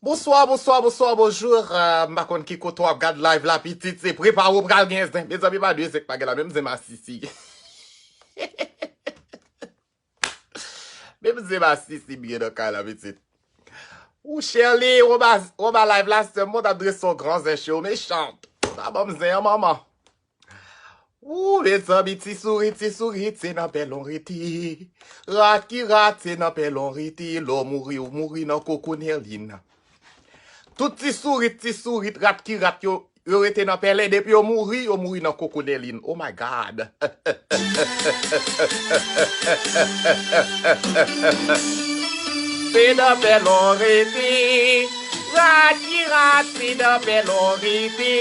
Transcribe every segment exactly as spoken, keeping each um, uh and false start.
Bonswa, bonswa, bonswa, bonjou. Euh, m pa konn ki kote w ap gad live la, pitit. Se prepare w pral gen zen. Mezanmi, pa de zen k pa gen la, menm zen masisi. Menm zen masisi byen nan kay la, pitit. Ou Sherly, w anba, w anba live la, sè m, mwen t ap drese yon gran zen cho, mechant. Pa ban m zen an, manman. Ou, mezanmi, ti sourit, ti sourit, se nan pèlen w rete. Rat ki rat, se nan pèlen w rete. Lè w mouri, ou mouri nan koko Nerline. Tout ti sourit, ti sourit, rat ki rat, yo, yo rete nan pèlen. Depi yo mouri, yo mouri nan koko Nerline. Oh my God. Se nan pèlen w rete. Rat ki rat, se nan pèlen w rete.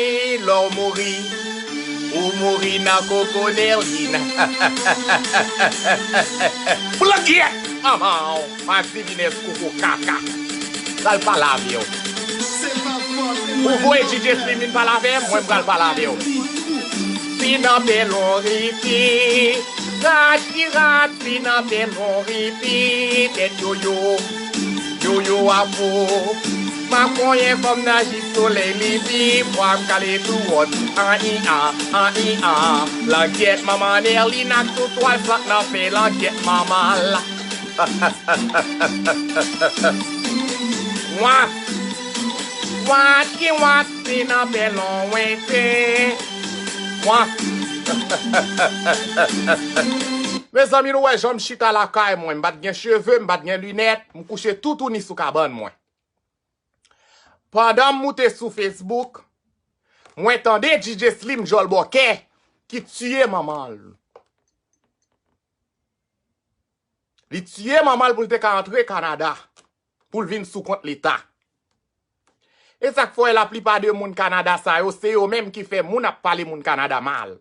Lè w mouri, ou mouri nan koko Nerline. Blangyèt! Manman w, madivinèz koko kaka. Pral pale avè w. Ou voye D J Slim vin pale avè m, mwen m pral pale avè w. Se nan pèlen w rete. Rat ki rat, se nan pèlen w rete. Tèt yoyo, yoyo afro. M ap konyen fanm nan jis solèy leve. Pwa m kale tou wòt. An i an, an i an. Langyèt manman Nerline ak tout twal sant nan fè langyèt manman l. Wan, wan ki wan, se nan pèlen w rete. Wan. Mezanmi, nou wè jan m chita lakay mwen. M pa t gen cheve, m pa t gen linèt, m kouche toutouni sou kabann mwen. Pandan m moute sou Facebook, mwen tande D J Slim djòl bòkè ki tiye manman l. Li tiye manman l pou l te ka antre Kanada, pou l vin sou kont Leta. E sa k fè w wè laplipa de moun Kanada sa yo, se yo menm ki fè moun ap pale moun Kanada mal.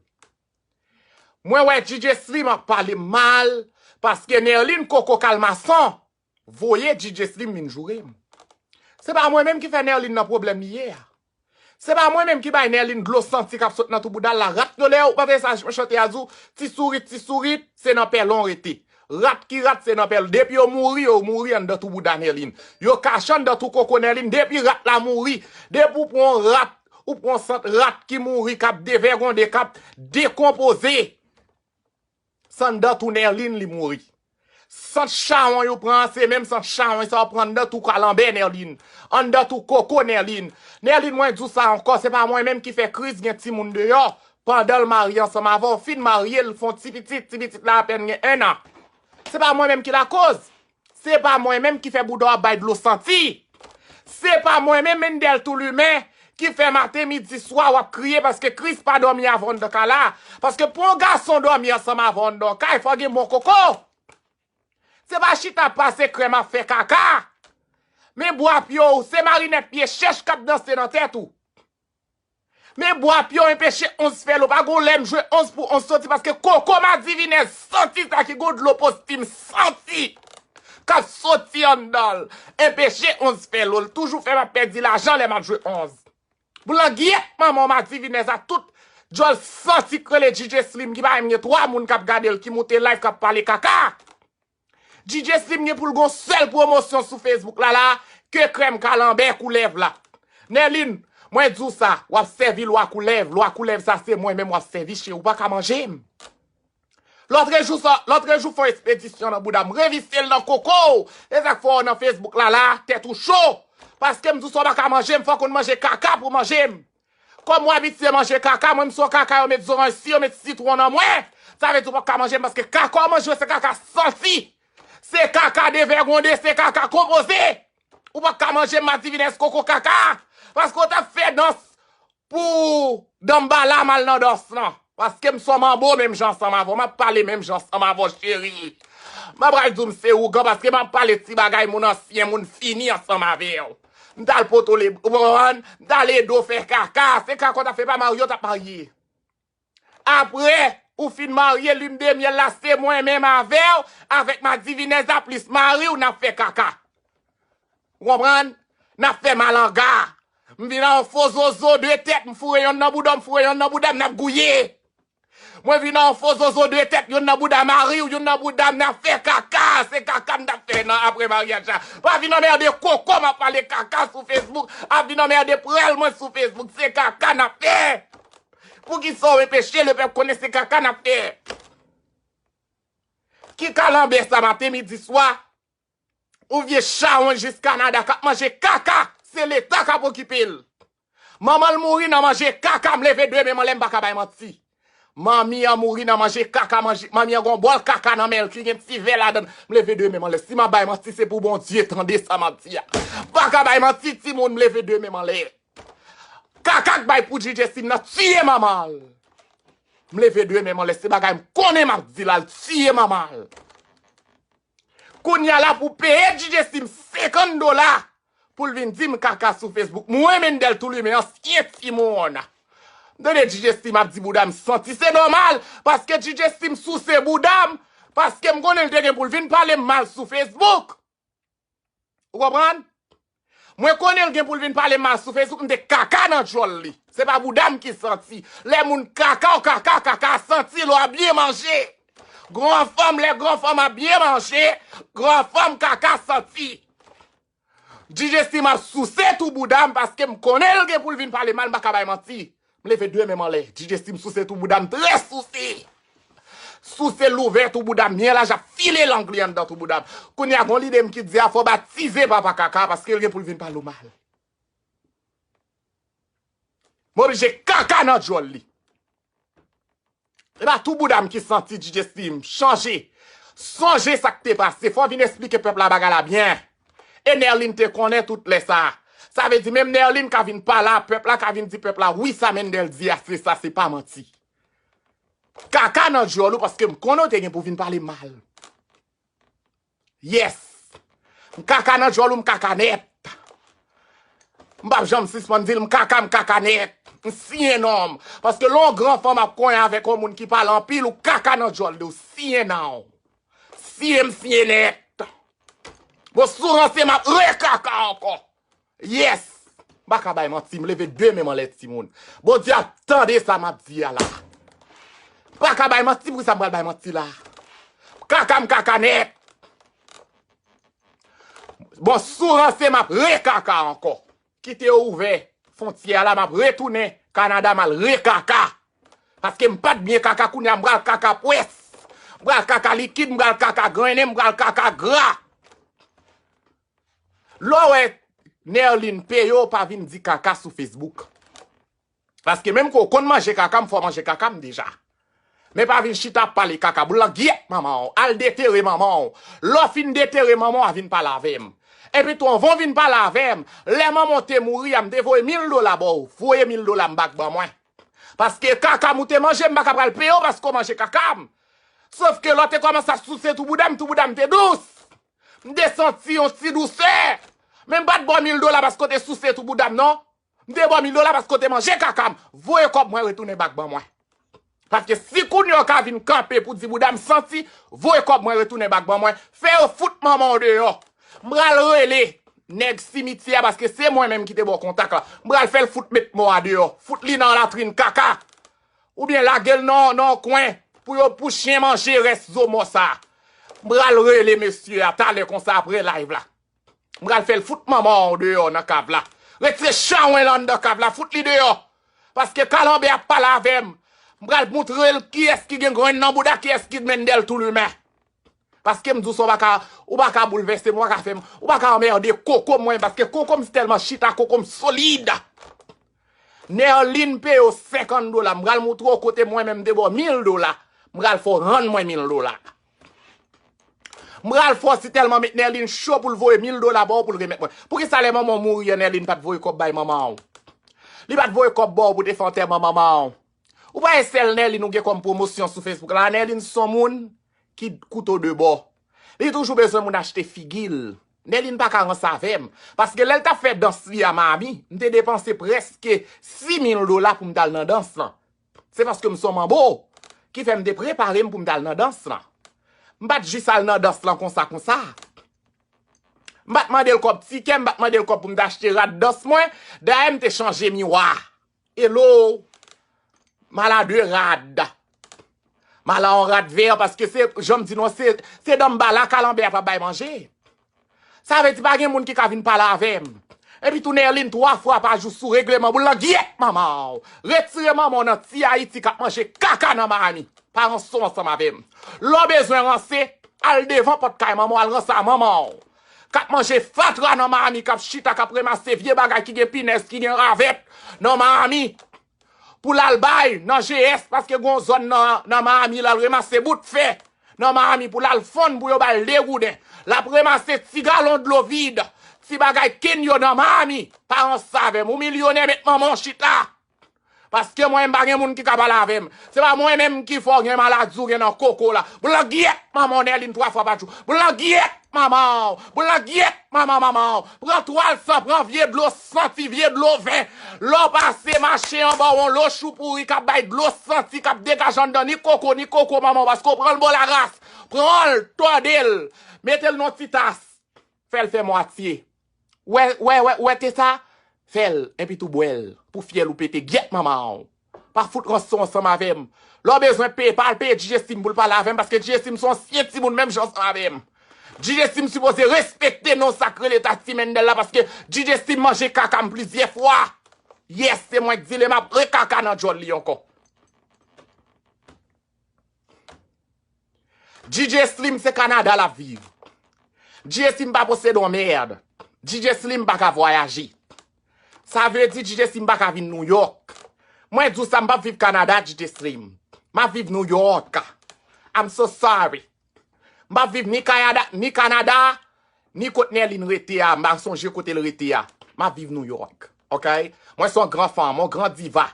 Mwen wè D J Slim ap pale m mal, paske Nerline koko kalmason voye D J Slim vin joure m. Se pa mwen menm ki fè Nerline nan pwoblèm li ye a. Se pa mwen menm ki bay Nerline dlo santi k ap sot nan tou bouda l la. Rat yo lè yo pa fè sa, chante a di w, ti sourit, ti sourit, se nan pèlen w rete. Rat ki rat, se nan pèlen. Depi yo mouri, yo mouri anndan tou bouda Nerline. Yo kache anndan tou koko Nerline. Depi rat la mouri, depi w pran yon rat, ou pran yon sant rat ki mouri, k ap devègonde, k ap dekonpoze. Se anndan tou Nerline li mouri. Sant chawony ou pran an, se menm sant chawony sa ou pran anndan tou kalanbè Nerline. Anndan tou koko Nerline. Nerline, mwen di w sa ankò, se pa mwen menm ki fè Chris gen timoun deyò. Pandan l marye ansanm avè w, fin marye, l fè yon ti pitit, ti pitit la apèn gen ennan. Se pa mwen menm ki lakoz. Se pa mwen menm ki fè bouda w ap bay dlo santi. Se pa mwen menm, Mendel Toulimen, ki fè maten, midi, swa, w ap kriye paske Chris pa dòmi avè w anndan kay la. Paske pou yon gason dòmi ansanm avè w anndan yon kay, fò gen bon koko. Se pa chita ap pase krèm ap fè kaka. Men bwa pye w, se marinèt pye chèch k ap danse nan tèt ou. Men bwa pye w, enpeche onz fè lo. Pa gon lè m jwe onz pou onz soti, paske koko madivinèz santi sa ki gon dlo postim santi k ap soti anndan l. Enpeche onz fè lo. L toujou fè m ap pèdi lajan lè m ap jwe onz. Blangyèt manman w madivinèz a tout djòl santi k rele D J Slim ki pa menm gen twa moun k ap gade l ki moute live k ap pale kaka. D J Slim gen pou l gon sèl pwomosyon sou Facebook la la, ke krèm kalanbè koulèv la. Nerline, mwen di w sa, w ap sèvi lwa koulèv, lwa koulèv sa se mwen menm w ap sèvi cheri, ou pa ka manje m. Lòtrejou sa, lòtrejou fè yon ekspedisyon nan bouda m, revise l nan koko w. E sa k fè w nan Facebook la la, tèt ou cho. Paske m di w sa w pa ka manje m, fòk ou manje kaka pou manje m. Kòm w abitye manje kaka, mwen m se yon kaka, yo met zoranj si, yo met sitwon nan mwen. Sa vle di w p ap ka manje m paske kaka w manje yo se kaka santi. Se kaka devègonde, se kaka konpoze. Ou p ap ka manje m madivinèz koko kaka. Paske w t ap fè Nòs pou Danmbala m al nan Nòs lan. Paske m se yon manbo menm jan ansanm avè w. M ap pale menm jan ansanm avè w, cheri. M ap pral di w m se ougan paske m ap pale ti bagay moun ansyen, moun fini ansanm avè w. M t al potole, ou konprann? M t al ede w fè kaka. Se kaka w t ap fè, pa mari w t ap marye. Apre, ou fin marye, lin de myèl la, se mwen menm avè w, avèk madivinèz la plis mari w, n ap fè kaka. Ou konprann? N ap fè malanga. M vin a yon fo zozo de tèt, m foure yonn nan bouda w, m foure yonn nan bouda m, n ap gouye. Mwen vin a yon fo zozo de tèt, yonn nan bouda mari w, yonn nan bouda m, n ap fè kaka. Se kaka m t ap fè nan apre maryaj la. Pa vin anmède koko m ap pale kaka sou Facebook, ap vin anmède prèl mwen sou Facebook. Se kaka n ap fè. Poukisa w enpeche lepèp konnen se kaka n ap fè? Ki kalanbè sa maten, midi, swa? Ou vye chawony jis Kanada k ap manje kaka, se Leta k ap okipe l. Manman l mouri nan manje kaka, m leve de men m anlè, m pa ka bay manti. Manmi an mouri nan manje kaka, manje, manmi an gon bòl kaka nan men l ki gen ti vè ladan l. M leve de men m anlè. Si m ap bay manti, se pou Bondye tande sa m ap di a. M pa ka bay manti, timoun, m leve de men m anlè. Kaka k bay pou DJ Steam nan tiye manman l. M leve de men m anlè, se bagay m konnen m ap di la, l tiye manman l. Kounye a la pou peye DJ Steam senkant dola pou l vin di m kaka sou Facebook. Mwen Mendel Toulimen, ansyen timoun. M tande DJ Steam ap di bouda m santi, se nòmal, paske DJ Steam souse bouda m, paske m konnen l te gen pou l vin pale m mal sou Facebook. Ou konprann? Mwen konnen l gen pou l vin pale mal sou Facebook, m te kaka nan djòl li. Se pa bouda m ki santi. Lè moun kaka, w kaka, kaka a santi, lè w ap byen manje. Gran fanm, lè gran fanm ap byen manje, gran fanm kaka santi. DJ Steam ap souse tou bouda m paske m konnen l gen pou l vin pale mal, m pa ka bay manti. M leve de men m anlè. DJ Steam souse tou bouda m, trè souse. Souse l ouvè tou bouda m, byen laj ap file lang li anndan tou bouda m. Kounye a gon lide m ki di a fò batize papa kaka paske l gen pou l vin pale w mal. M oblije kaka nan djòl li. E pa tou bouda m ki santi DJ Steam, chanje. Sonje sa k te pase, fò w vin esplike pèp la bagay la byen. E Nerline te konnen tout lè sa. Sa vle di menm Nerline ka vin pale a pèp la, ka vin di pèp la, wi sa Mendel di a, se sa, se pa manti. Kaka nan djòl ou paske m konnen w te gen pou vin pale mal. Yes. M kaka nan djòl ou, m kaka nèt. M p ap janm sispann di l, m kaka, m kaka nèt. M siyen non m. Paske lè yon gran fanm ap konyen avèk yon moun ki pale anpil, ou kaka nan djòl li, ou siyen non w. Siyen m siyen nèt. Bon, si w ranse, m ap rekaka ankò. Yes! M pa ka bay manti, m leve de men m anlè timoun. Bondye ap tande sa m ap di a la. M pa ka bay manti, poukisa m pral bay manti la? Kaka m kaka nèt. Bon, si w ranse, m ap rekaka ankò. Kite yo ouvè fwontyè a la, m ap retounen Kanada, m al rekaka. Paske m pa t byen kaka, kounye a m pral kaka pwès. M pral kaka likid, m pral kaka grennen, m pral kaka gra. Lè w wè Nerline peye w, pa vin di kaka sou Facebook. Paske menm ke w konn manje kaka, m fè w manje kaka m deja. Men pa vin chita ap pale kaka. Boul langyèt manman w. Al detere manman w. Lè w fin detere manman w, a vin pale avè m. Epi tou, anvan w vin pale avè m, lè manman w te mouri a, m te voye mil dola ba w. Voye mil dola m bak ban mwen. Paske kaka m ou te manje, m pa ka pral peye w paske w manje kaka m. Sòf ke lè w te kòmanse ap souse tou bouda m, tou bouda m te dous. M te santi yon ti dousè. Men m pa t ba w mil dola paske w te souse tou bouda m, non. M te ba w mil dola paske w te manje kaka m. Voye kòb mwen retounen bak ban mwen. Paske si kounye a w ka vin kanpe pou di bouda m santi, voye kòb mwen retounen bak ban mwen. Fè yo fout manman w deyò. M pral rele nèg simityè a paske se mwen menm ki te ba w kontak la. M pral fè l fout met mò a deyò. Fout li nan latrin kaka. Oubyen lage l nan, nan yon kwen pou yo, pou chen manje rès zo mò sa. M pral rele mesye a talè konsa apre live la. M pral fè l fout manman w deyò nan kav la. Retire chawony lan anndan kav la, fout li deyò. Paske kalanbè ap pale avè m. M pral moutre l kiyès ki gen grenn nan bouda, kiyès ki Mendel Toulimen. Paske m di w sa, w pa ka, ou pa ka boulvèse m, ou pa ka fè m, ou pa ka anmède koko m, mwen, paske koko m tèlman chita, koko m solid. Nerline peye w senkant dola, m pral moutre w kote mwen menm m te ba w mil dola. M pral fè w rann mwen mil dola. M pral fè w si tèlman met Nerline cho pou l voye mil dola ba w pou l remèt mwen. Poukisa lè manman w mouri an Nerline pa t voye kòb bay manman w? Li pa t voye kòb ba w pou te fè antèman manman w. Ou pa wè sèl Nerline ou gen kòm pwomosyon sou Facebook la. Nerline se yon moun ki kouto de bò. Li toujou bezwen moun achte figi l. Nerline pa ka ranse avè m. Paske lè l t ap fè dans li a Miami, m te depanse prèske sis mil dola pou m t al nan dans lan. Se paske m se yon manbo ki fè m te prepare m pou m t al nan dans lan. M pa t jis al nan dans lan konsa konsa. M pa t mande l kòb tikè, m pa t mande l kòb pou m t achte rad dans mwen. Dayè, m te chanje miwa. Hello! M al a de rad. M al a yon rad vè, paske se, jan m di nou, se, se danmbala kalanbè a t ap bay manje. Sa vle di pa gen moun ki ka vin pale avè m. Epi tou Nerline twa fwa pa jou sou regleman boul lan gyèt manman w. Retire manman w nan ti Ayiti k ap manje kaka nan Miami. Pa ranse w ansanm avè m. Lè w bezwen ranse, al devan pòt kay manman w, al ranse a manman w. K ap manje fatra nan Miami, k ap chita, k ap remase vye bagay ki gen pinèz, ki gen ravèt nan Miami. Pou l al bay nan G S, paske gon zòn nan, nan Miami, l al remase bout fè nan Miami pou l al fonn pou yo ba l de gouden. L ap remase ti galon dlo vid, ti bagay ken yo nan Miami. Pa ranse avè m. Ou milyonè, met manman w chita. Paske mwen, m pa gen moun ki ka pale avè m. Se pa mwen menm ki fè w gen maladi ou gen nan koko la. Blan gyèt manman w Nerline twa fwa pa jou. Blan gyèt manman w. Blan gyèt manman manman w. Pran twal san, pran vye dlo santi, vye dlo ven. Lè w pase mache anba w, yon lo chou pouri k ap bay dlo santi, k ap degaje anndan ni koko, ni koko manman w, paske w pran l bò laras. Pran l, tòde l, mete l nan ti tas. Fè l fè mwatye. Wè, wè, wè, wè te sa? Fè l, epi tou bwè l, pou fyèl ou pete. Gyèt manman w. Pa fout ranse w ansanm avè m. Lè w bezwen peye, pa al peye D J Steam pou l pale avè m, paske D J Steam se yon ansyen timoun menm jan ansanm avè m. D J Steam sipoze respekte non sa k rele Tati Mendel la, paske D J Steam manje kaka m plizyè fwa. Yes, se mwen k di l e m ap rekaka nan djòl li ankò. D J Slim se Kanada l ap viv. D J Slim pa posede yon mèd. D J Slim pa ka vwayaje. Sa vle di D J Slim pa ka vin Nouyòk. Mwen di w sa, m p ap viv Kanada, D J Slim. M ap viv Nouyòk. I'm so sorry. M p ap viv ni Kayada, ni Kanada, ni kot Nerline rete a. M pa sonje kote l rete a. M ap viv Nouyòk. Ok? Mwen se yon gran fanm, yon gran diva.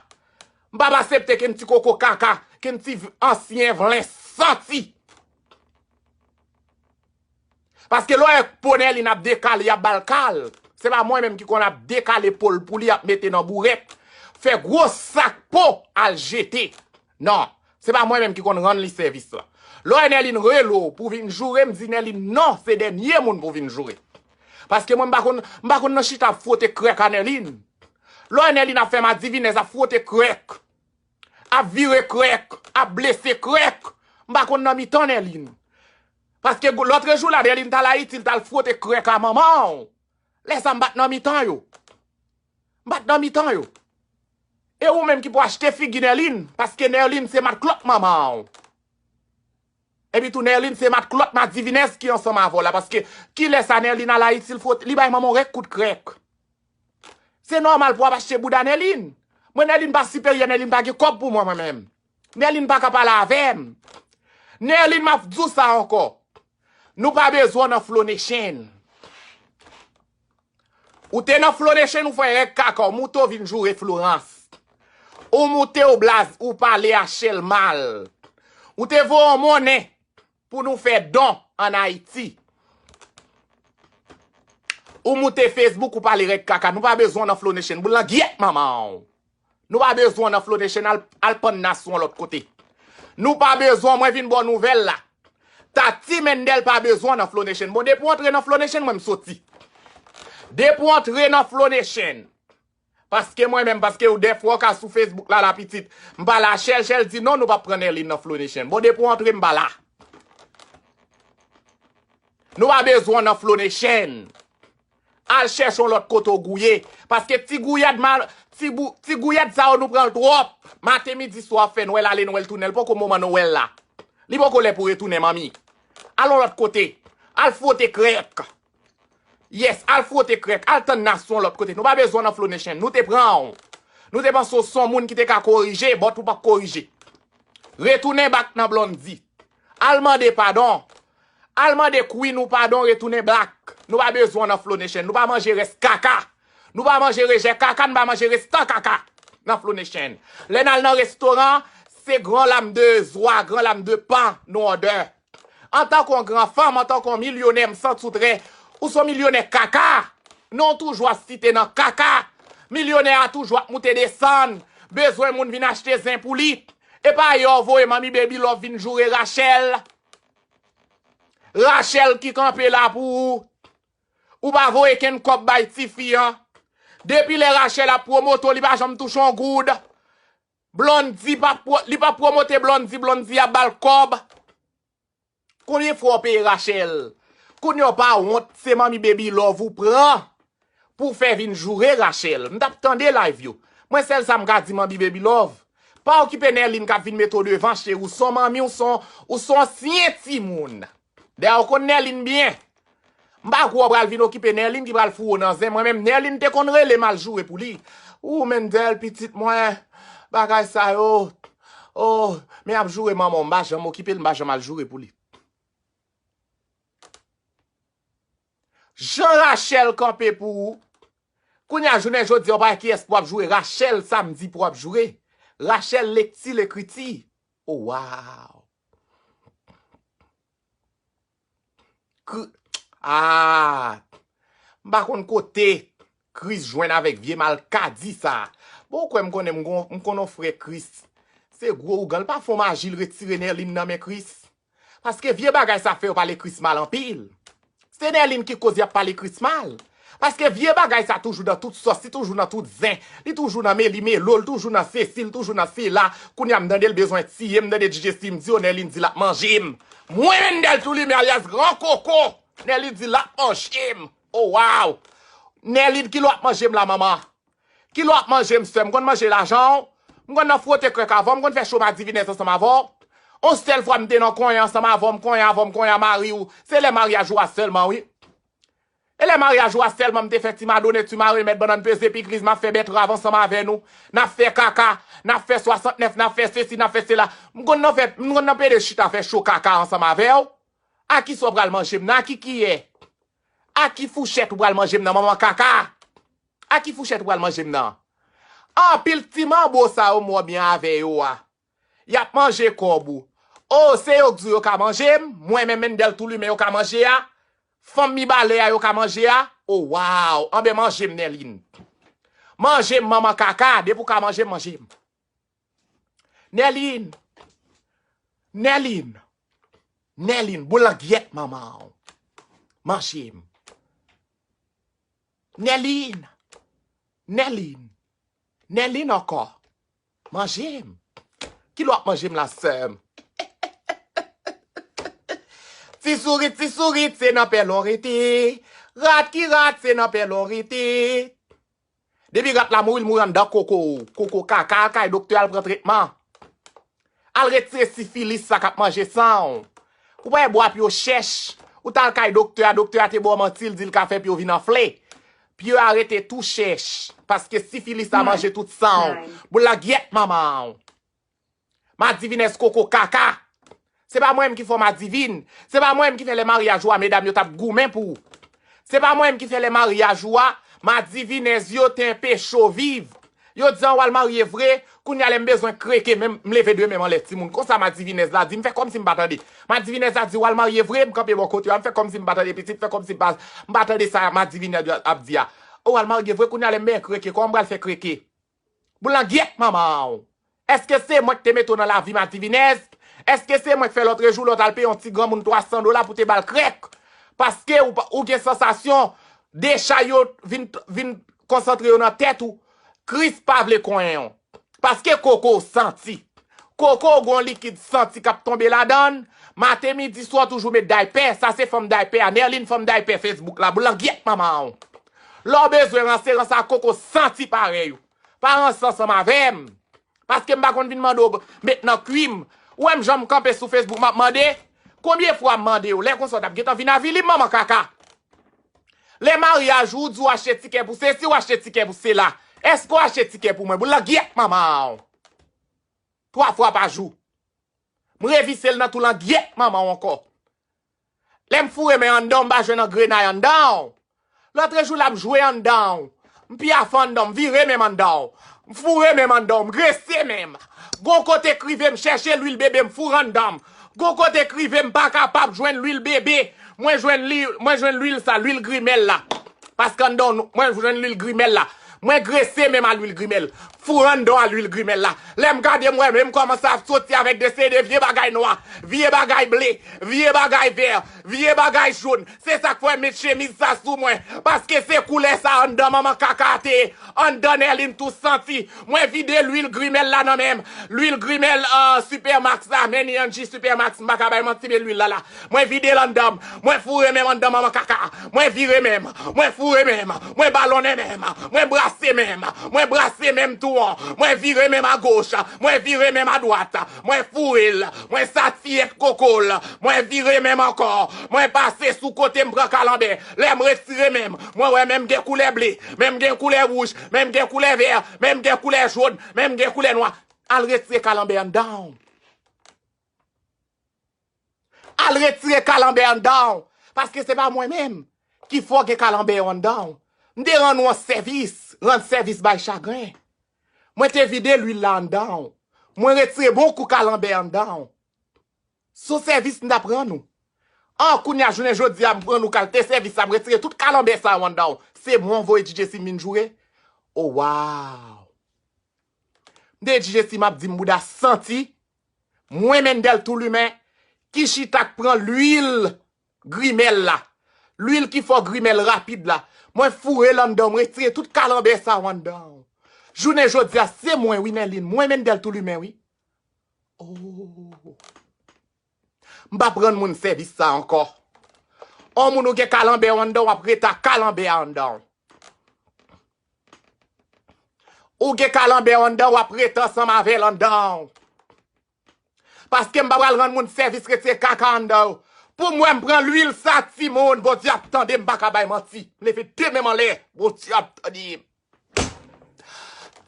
M p ap aksepte ke n ti koko kaka, ke n ti v-, ansyen vlen santi. Paske lè w wè po Nerline ap dekale, y ap ba l kal. Se pa mwen menm ki konn ap dekale po l pou li, ap mete nan bourèt, fè gwo sak po al jete. Non, se pa mwen menm ki konn rann li sèvis la. Lè w wè Nerline rele w pou vin joure, m di Nerline non, se dènye moun pou vin joure. Paske mwen m pa konn, m pa konn nan chita ap fwote krèk a Nerline. Lè w wè Nerline ap fè madivinèz, ap fwote krèk, ap vire krèk, ap blese krèk, m pa konn nan mitan Nerline. Paske lòtrejou la, Nerline t al Ayiti, l t al fwote krèk a manman w. Lè sa m pa t nan mitan yo. M pa t nan mitan yo. E ou menm ki pou achte figi Nerline, paske Nerline se matlòt manman w. Epi tou Nerline se matlòt madivinèz ki ansanm avè w la, paske kilè sa Nerline al Ayiti, l fwote, li bay manman w rèk kout krèk. Se nòmal pou w ap achte bouda Nerline. Mwen, Nerline pa siperyè, Nerline pa gen kòb pou mwen, mwen menm. Nerline pa ka pale avè m. Nerline, m ap di w sa ankò. Nou pa bezwen w nan Flow Nation. Ou te nan Flow Nation, ou fè rèk kaka, ou moute, ou vin joure Florence. Ou moute, ou blaze, ou pale a Shell mal. Ou te voye yon monnen pou nou fè don ann Ayiti. Ou moute Facebook, ou pale rèk kaka. Nou pa bezwen w nan Flow Nation. Boul nan gyèt manman w. Nou pa bezwen w nan Flow Nation, al, al pann nas yon lòt kote. Nou pa bezwen w, mwen vin ba w nouvèl la. Tati Mendel pa bezwen w nan Flow Nation. Bon, depi w antre nan Flow Nation, mwen m soti. Depi w antre nan Flow Nation. Paske mwen menm, paske ou dèfwa w ka sou Facebook la, la pitit. M pale a Shell, Shell di non, nou p ap pran Nerline nan Flow Nation. Bon, depi w antre, m pa la. Nou pa bezwen w nan Flow Nation. Al chèche yon lòt kote w gouye. Paske ti gouyad mal, ti bou-, ti gouyad sa yo nou pran l twòp. Maten, midi, swa, w ap fè Nwèl ale, Nwèl tounen. L poko moman Nwèl la. Li poko lè pou retounen, manmi. Al yon lòt kote. Al fwote krèk. Yes, al fwote krèk. Al tann nas yon lòt kote. Nou pa bezwen w nan Flow Nation. Nou te pran w. Nou te panse w se yon moun ki te ka korije, but ou p ap korije. Retounen back nan Blondy. Al mande padon. Al mande Queen ou padon, retounen back. Nou pa bezwen w nan Flow Nation. Nou pa manje rès kaka. Nou pa manje rejè kaka, nou pa manje restan kaka nan Flow Nation. Lè n al nan restoran, se gran lam de zwa, gran lam de pan nou òdè. Antanke yon gran fanm, antanke yon milyonè, m santi w trè, ou se yon milyonè kaka. Non w toujou ap site nan kaka. Milyonè a toujou ap moute desann. Bezwen moun vin achte zen pou li. E pa yè w voye Manmi Baby Love vin joure Rachel. Rachel ki kanpe la pou ou. Ou pa voye kenn kòb bay tifi an. Depi lè Rachel ap pwomote w, li pa janm touche yon goud. Blondy pa pwo-, li pa pwomote Blondy, Blondy ap ba l kòb. Konbyen fwa w peye Rachel? Kounye a w pa wont, se Manmi Baby Love ou pran pou w fè vin joure Rachel. M t ap tande live yo. Mwen sèl sa m ka di Manmi Baby Love. Pa okipe Nerline k ap vin mete w devan cheri, ou se yon manmi, ou se yon, ou se yon ansyen timoun. Dayè ou konn Nerline byen. M pa kwè w pral vin okipe Nerline ki pral foure w nan zen. Mwen menm Nerline te konn rele m al joure pou li. Ou Mendel pitit mwen, bagay sa yo. Oh, men ap joure manman w, m pa janm okipe l, m pa janm al joure pou li. Jan Rachel kanpe pou ou. Kounye a jounen jodi a, w pa wè kiyès pou w ap joure. Rachel sa m di pou w ap joure. Rachel lekti lekriti. Oh, wow. Kri-, ah, m pa konn kote Chris jwenn avèk vye malkadi sa. Bon, ou kwè m konnen m gon-, m konn yon frè Chris. Se gwo ougan, l pa fè yon maji, l retire Nerline nan men Chris. Paske vye bagay sa fè yo pale Chris mal anpil. Se Nerline ki koz y ap pale Chris mal. Paske vye bagay sa toujou nan tout sòs, li toujou nan tout zen, li toujou nan meli melo, li toujou nan sesi, li toujou nan sela. Kounye a m tande l bezwen tiye m, m tande D J Steve di, o Nerline di l ap manje m. Mwen Mendel Toulimen alyas Gran Koko, Nerline di l ap manje m. Oh, wow! Nerline, kilè w ap manje m la, manman? Kilè w ap manje m, sè m? M konn manje lajan w. M konn nan fwote krèk avè w, m konn fè cho madivinèz ansanm avè w. On sèl fwa m te nan konyen ansanm avè w, m konyen avè w, m konyen a mari w. Se lè maryaj ou a sèlman, wi. E lè maryaj ou a sèlman m te fè ti madone, ti mare, mèt bannann peze pikliz, m ap fè bètrav ansanm avè nou. N ap fè kaka, n ap fè swasantnèf, n ap fè sesi, n ap fè sela. M konn nan fè, m konn nan pede chita fè cho kaka ansanm avè w. A kisa w pral manje m nan? A ki kiyè? A ki fouchèt ou pral manje m nan, manman kaka? A ki fouchèt ou pral manje m nan? Anpil ti manbo sa yo m wè w byen avè yo a. Y ap manje kòb ou. O, se yo k di w yo ka manje m? Mwen menm Mendel Toulimen yo ka manje a? Fanm Mibalè a yo ka manje a? O, waw! Anben manje m, Nerline. Manje m, manman kaka. Depi w ka manje m, manje m. Nerline. Nerline. Nerline, boulangyèt manman w. Manje m. Nerline. Nerline. Nerline ankò. Manje m. Kilè w ap manje m la, sè m? Ti sourit, ti sourit, se nan pèl w rete. Rat ki rat, se nan pèl w rete. Depi rat la mouri, l mouri anndan koko w. Koko kaka, al kay doktè, al pran tretman. Al retire sifilis sa k ap manje san w. Ou pa wè bwa pye w chèch? Ou t al kay doktè a, doktè a te ba w manti, l di l ka fè pye w vin anfle. Pye a rete tou chèch, paske sifilis la manje tout san w. Boulangyèt manman w. Madivinèz koko kaka. Se pa mwen menm ki fè w madivin. Se pa mwen menm ki fè lè maryaj ou a, medam yo t ap goumen pou ou. Se pa mwen menm ki fè lè maryaj ou a, madivinèz yo te enpeche w viv. Yo di an w al marye vre, kounye a lè m bezwen kreke, men m leve de men m anlè timoun. Konsa madivinèz la di, m fè kòmsi m pa tande. Madivinèz la di w al marye vre, m kanpe bò kote a, m fè kòmsi m pa tande pitit, fè kòmsi m pa, m pa tande sa madivinèz ap di a. O w al marye vre, kounye a lè m bezwen kreke, kòman m pral fè kreke? Boulangyèt manman w. Èske se mwen ki te mete w nan lavi madivinèz? Èske se mwen ki fè lòtrejou lè w t al peye yon ti granmoun twa san dola pou te ba l krèk? Paske ou, pa- ou gen sansasyon dechay yo vin, vin konsantre yo nan tèt ou. Kris pa vle konyen w. Paske koko w santi. Koko w gon likid santi k ap tonbe ladan l. Maten, midi, swa, w toujou met daypè. Sa se fanm daypè a. Nerline fanm daypè Facebook la. Boulangyèt manman w. Lè w bezwen ranse, ranse ak koko santi parèy ou. Pa ranse ansanm avè m. Paske m pa konn vin mande w met nan kwi m. Ou wè m jan m kanpe sou Facebook, m ap mande. Konbyen fwa m mande w? Lè konsa w t ap gentan vin avili m, manman kaka. Lè maryaj ou, ou di w achte tikè pou sesi, w achte tikè pou sela. Èske w achte tikè pou mwen? Boulangyèt manman w. Twa fwa pa jou. M revise l nan tou langyèt manman w ankò. Lè m foure men anndan w, m pa jwenn angrenay anndan w. Lòtrejou, l ap jwe anndan w. M pyafe anndan, m vire men m anndan w. M foure men m anndan w, m grese men m. Gon kote k rive m chèche lwil bebe, m foure anndan m. Gon kote k rive m pa kapab jwenn lwil bebe. Mwen jwenn li, mwen jwenn lwil sa, lwil grimèl la. Paske anndan w, mwen jwenn lwil grimèl la. Mwen grese men m a lwil grimèl. Foure anndan w a lwil grimèl la. Lè m gade m wè men m kòmanse ap soti avèk de seri de vye bagay nwa, vye bagay ble, vye bagay vè, vye bagay jòn. Se sa k fè m met chemiz sa sou mwen. Paske se koulè sa anndan manman kaka a te ye. Anndan Nèlin tou santi. Mwen vide lwil grimèl la nan men m. Lwil grimèl, ah, Supermax la, men N G Supermax, m pa ka bay manti, men lwil la la. Mwen vide l anndan m. Mwen foure men m anndan manman kaka. Mwen vire men m. Mwen foure men m. Mwen balonnen men m. Mwen brase men m. Mwen brase men m tou an. Mwen vire men m agoch. Mwen vire men m adwat. Mwen foure l. Mwen satiyèt koko l. Mwen vire men m ankò. Mwen pase sou kote m pran kalanbè. Lè m retire men m, mwen wè men m gen koulè ble. Men m gen koulè wouj. Men m gen koulè vè. Men m gen koulè jòn. Men m gen koulè nwa. Al retire kalanbè anndan w. Al retire kalanbè anndan w. Paske se pa mwen menm ki fè w gen kalanbè yo anndan w. M te rann ou yon sèvis, rann sèvis bay chagren. Mwen te vide lwil la anndan w. Mwen retire bon kou kalanbè anndan w. Se yon sèvis m t ap rann ou. An, kounye a, jounen jodi a, m rann ou kalite sèvis sa, m retire tout kalanbè sa yo anndan w. Se mwen w voye D J Sim vin joure? O, waw! M te di D J Sim ap di m bouda santi. Mwen, Mendel Toulimen, ki chita k pran lwil grimèl la. Lwil ki fè w grimèl rapid la. Mwen foure l anndan w, m retire tout kalanbè sa yo anndan w. Jounen jodi a, se mwen wi, Nèlin. Mwen, Mendel Toulimen wi. Oh. M p ap rann moun sèvis sa ankò. On moun ou gen kalanbè w anndan w, w ap rete ak kalanbè a anndan w. Ou gen kalanbè w anndan w, w ap rete ansanm avè l anndan w. Paske m pa pral rann moun sèvis retire kaka anndan w. Pou m wè m pran lwil sa, timoun, Bondye ap tande, m pa ka bay manti. M leve de men m anlè, Bondye ap tande m.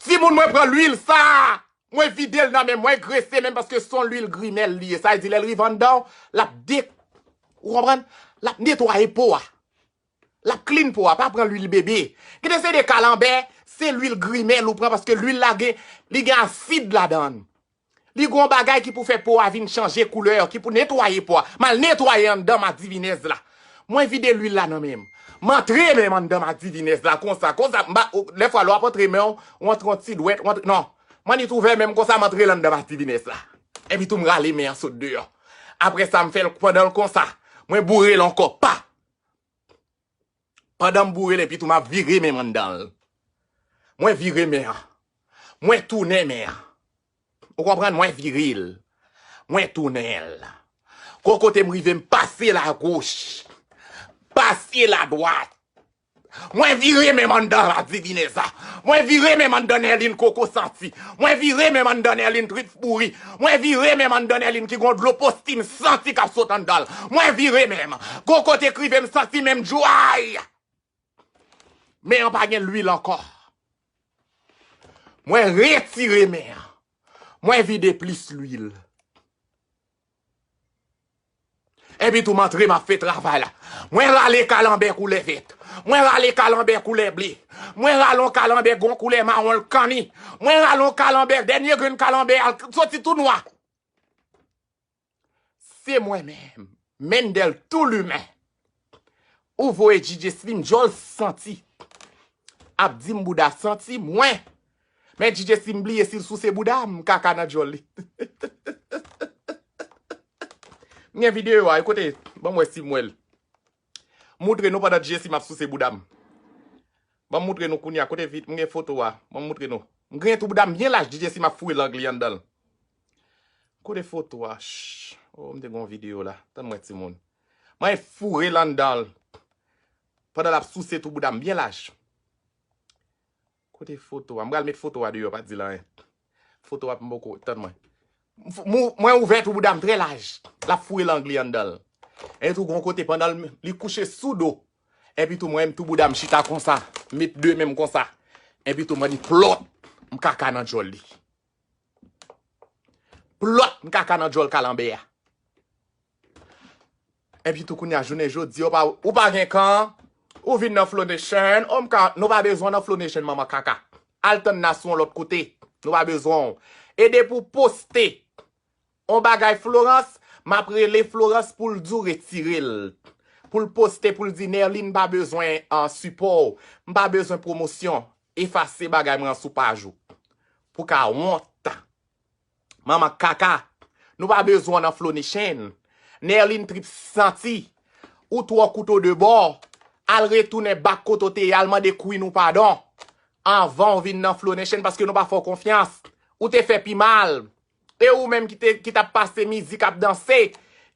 Timoun, mwen pran lwil sa, mwen vide l nan men m, mwen grese men m paske se yon lwil grimèl li ye. Sa vle di lè l rive anndan w, l ap de-, ou konprann? L ap netwaye po a. L ap clean po a, pa pran lwil bebe. Gen de seri de kalanbè, se lwil grimèl ou pran paske lwil la gen, li gen asid ladan l. Li gen yon bagay ki pou fè po a vin chanje koulè, ki pou netwaye po a. M al netwaye anndan m a divinèz la. Mwen vide lwil la nan men m. M antre men m anndan m a divinèz la konsa, konsa, m pa, lèfwa lè w ap antre men w, w antre yon ti dwèt, w antre, non. M annik ouvè men m konsa, m antre l anndan m a divinèz la. Epi tou m rale men an sot deyò. Apre sa, m fè l pandan l konsa. Mwen boure l ankò, pa! Pandan m boure l, epi tou m ap vire men m anndan l. Mwen vire men an. Mwen tounen men an. Ou konprann? Mwen vire l. Mwen tounen l. Gon kote m rive, m pase l agoch. Pase l adwat. Mwen vire men m anndan la divinèz la. Mwen vire men m anndan Nèlin koko santi. Mwen vire men m anndan Nèlin trip pouri. Mwen vire men m anndan Nèlin ki gon dlo postim santi k ap sot anndan l. Mwen vire men m. Gon kote k rive m santi men m dway. Men an pa gen lwil ankò. Mwen retire men an. Mwen vide plis lwil. Epi tou m antre, m ap fè travay la. Mwen rale kalanbè koulè vèt. Mwen rale kalanbè koulè ble. Mwen rale yon kalanbè gon koulè mawon l kanni. Mwen rale yon kalanbè, dènye grenn kalanbè a soti tou nwa. Se mwen menm, Mendel Toulimen. Ou voye D J Slim djòl santi. Ap di m bouda santi mwen. Men D J Slim bliye si l souse bouda m, kaka nan djòl li. M gen videyo a, kote, ban m wè si m wè l. Moutre nou pandan D J Slim ap souse bouda m. Ban m moutre nou kounye a, kote vit, m gen foto a. Ban m moutre nou. M griyen tou bouda m byen laj, D J Slim ap foure lang li anndan l. Kote foto a? Shh. Oh, m te gen yon videyo la. Tann mwen, timoun. Mwen foure l anndan l. Pandan l ap souse tou bouda m byen laj. Kote foto a? M pral met foto a deyò, pa di l anyen. Foto a m poko, tann mwen. M f-, mou-, mwen ouvè tou bouda m trè laj. L ap foure lang li anndan l. Epi tou gon kote pandan l, li kouche sou do. Epi tou mwen menm tou bouda m chita konsa. M met de men m konsa. Epi tou mwen di plòt. M kaka nan djòl li. Plòt, m kaka nan djòl kalanbè a. Epi tou kounye a jounen jodi a, ou pa, ou pa gen kan, Ou vin nan Flow Nation, o m ka, nou pa bezwen nan Flow Nation, manman kaka. Al tann nan sou yon lòt kote. Nou pa bezwen w. E depi w poste yon bagay Florence, m ap rele Florence pou l di w retire l. Pou l poste, pou l di, Nerline, m pa bezwen an sipò w. M pa bezwen pwomosyon. Efase bagay mwen an sou paj ou. Pou ka wont. Manman kaka. Nou pa bezwen w nan Flow Nation. Nerline trip santi. Ou twò kouto de bò. Al retounen bak kote w te ye, al mande Queen ou padon. Anvan w vin nan Flow Nation, paske nou pa fè w konfyans. Ou te fè pi mal. E ou menm ki te, ki t ap pase mizik, ap danse,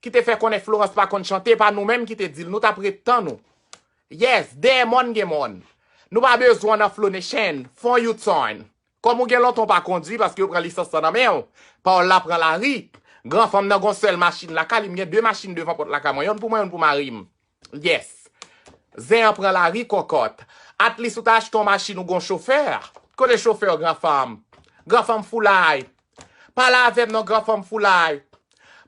ki te fè konnen Florence pa konn chante, pa nou menm ki te di l, nou t ap ret tann ou. Yes, dèyè mòn gen mòn. Nou pa bezwen w nan Flow Nation, fè yon U-turn. Kòm ou gen lontan w pa kondui, paske yo pran lisans lan nan men w, pawòl la pran lari. Granfanm nan gon sèl machin lakay li, m gen de machin devan pòt lakay mwen, yonn pou mwen, yonn pou mari m. Yes. Zen an pran lari, kòkòt. At least ou ta achte yon machin ou gon chofè. Kote chofè w, granfanm? Granfanm foulay. Pale avè m non, granfanm foulay.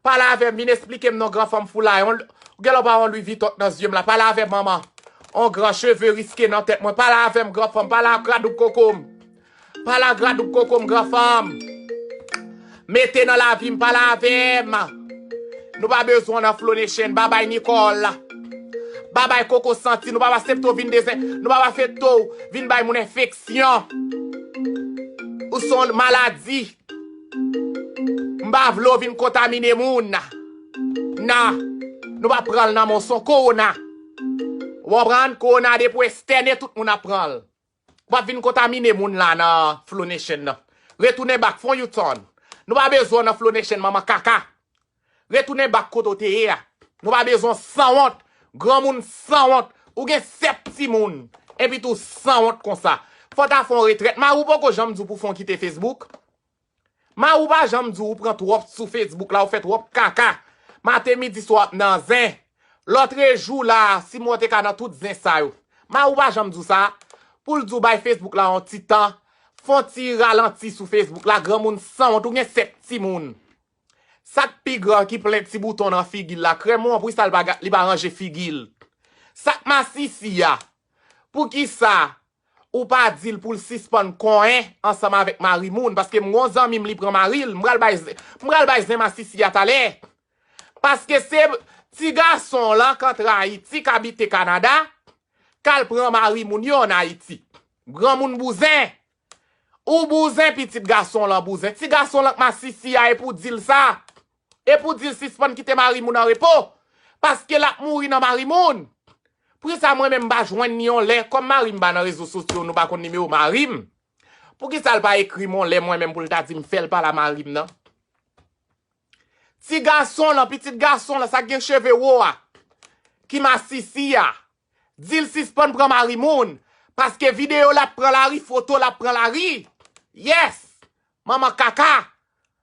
Pale avè m, vin esplike m non, granfanm foulay. On, ou gen lè w pa wè yon Louis Vuitton nan zye m la. Pale avè m, manman. On gran cheve riske nan tèt mwen. Pale avè m, granfanm. Pale a gradoub koko m. Pale a gradoub koko m, granfanm. Mete nan lavi m, pale avè m. Nou pa bezwen w nan Flow Nation. Babay Nicole. Babay Koko Santi. Nou pa aksepte w vin dezen. Nou pa aksepte w vin bay moun enfeksyon. Ou se yon maladi. M pa vle w vin kontamine moun. Nan. Nou pa pran l nan men w, se yon kowona. Ou konprann? Kowona depi w estène, tout moun ap pran l. W ap vin kontamine moun la nan Flow Nation nan. Retounen bak, fè yon U-turn. Nou pa bezwen w nan Flow Nation, manman kaka. Retounen bak kote w te ye a. Nou pa bezwen w sanwont. Granmoun sanwont. Ou gen sèt timoun. Epi tou sanwont konsa. Fò w ta fè yon retrèt. Mari w poko janm di w pou fè yon kite Facebook. Mari w pa janm di w ou pran twòp sou Facebook la, ou fè twòp kaka. Maten, midi, swa w ap nan zen. Lòtrejou la, si m wè w te ka nan tout zen sa yo. Mari w pa janm di w sa. Pou l di w bay Facebook la yon ti tan, fè yon ti ralanti sou Facebook la, granmoun sanwont, ou gen sèt timoun. Sa k pi gran ki plen ti bouton nan figi l la, krèm ou an, poukisa l pa ga-, li pa ranje figi l? Sa k masisi a? Poukisa ou pa di l pou l sispann konyen ansanm avèk mari moun, paske m gon zanmi m li pran mari l, m pral bay zen, m pral bay zen masisi a talè. Paske se ti gason lan k antre Ayiti, k abite Kanada, k al pran mari moun yo ann Ayiti. Granmoun bouzen. Ou bouzen, pitit gason lan bouzen. Ti gason lan k masisi a, e pou di l sa. E pou di l sispann kite mari moun an repo. Paske l ap mouri nan mari moun. Poukisa mwen menm m pa jwenn ni yon lè, kòm mari m pa nan rezo sosyo, nou pa konn nimewo mari m? Poukisa l pa ekri m yon lè mwen menm pou l ta di m fè l pale a mari m nan? Ti gason lan, pitit gason lan, sa k gen cheve wo a, ki masisi a, di l sispann pran mari moun, paske videyo l ap pran lari, foto l ap pran lari. Yes! Manman kaka,